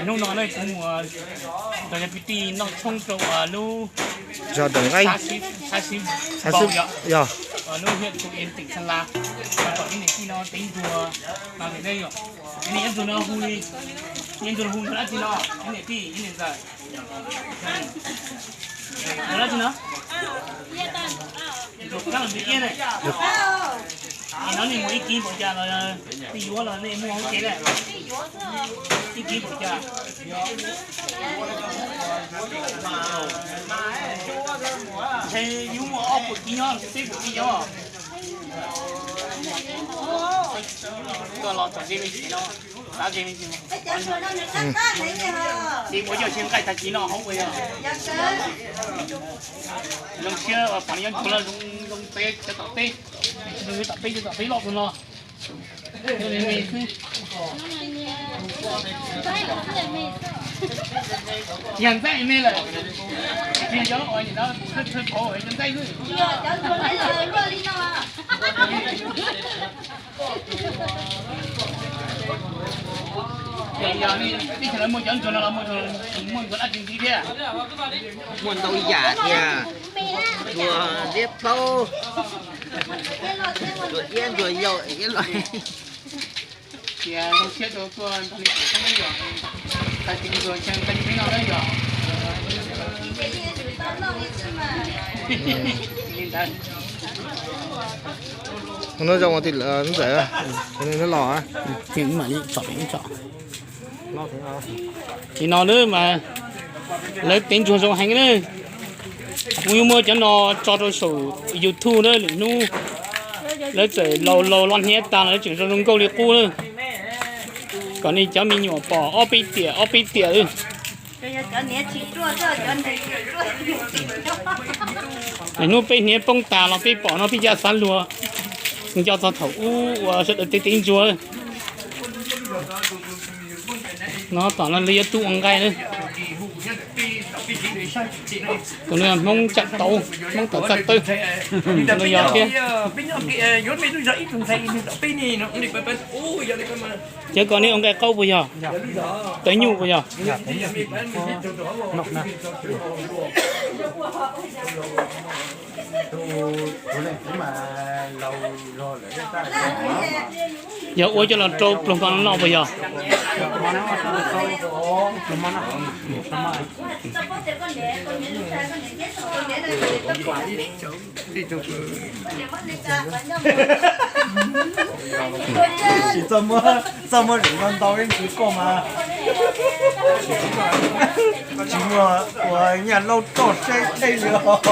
Hnub no nej kuv mus nrog cov kwv tij noj tshoob rau lub zos Dam Nqaib, xav xib, xav xib, yog, lub hiab tu in tim Xas Las, kom ib niam tij no tev ntsuag mas vim nej, ib niam ntsuag no hu li, ib niam ntsuag hu nrog dab tsi no, ib niam tij ib niam ntxawm, nrog dab tsi no? Ntsuag kab los ntsuag iab ne. Es no nej muaj ib kib npaum cas los nej yuav los nej muaj hauv tsev na? Ib kib npaum cas? Ntshe yuav muaj ob puas kib nyob, peb puas kib nyob. Koj los txog ze me ntsis no, xav ze me ntsis no. Ces ua yog tsis nqaij tag kis no hauv ua yog. Zoo siab pom nyob ntsuag los zoo, zoo peb cov tom peb, zoo tom peb, cov tom peb loj tus no. Yog ntxaij me lawm, tsis yog cov uas nim no txhawj txhawj pov yog ntxaij xwb. Yog nej teb chaws no muaj cov ntsuag no los muaj, muaj ntsuag dab tsi ntxiv thiab? Muaj ntau yam thiab, ntsuag liab plaub, ntsuag iab, ntsuag yau, iab los. Tias zoo siab rau tuaj nrog nej pom tshoob yom, tag kis ntsuag xyoo tag kis peb no na yom. Li ntawd. No zoo tias ntxawm, no los. Ces no na mas lawv tev ntsuag zoo heev na. Kuv yuav muab cov no tso rau saum YouTube na, lwm hnub lawv txawm laus laus los hniav tas los lawv tseem zoo zoo nkauj li qub na. Kom nej cov me nyuam pom ob peb tiam ob peb tiam. Lwm hnub peb hniav poob tas los peb pom no peb caj xav luag nco txog thaum ub uas sawv daws tev tev ntsuag. No tom no lawv yuav tuaj ua nqaij na. Tus no Hmoob Tsam Tauv, Hmoob tom txaj tawb. Tus no yog thiab. Ces kom nej ua nqaij qaub puas yog? Tawv nyuj puas yog? Yog ua coj los rau pluag hmo no noj puas yog? Tsis txaj muag, txaj muag zoo ntau ntau ib ntsis koj mas. Tsis muaj ua nyaj laub toj saib dej li os.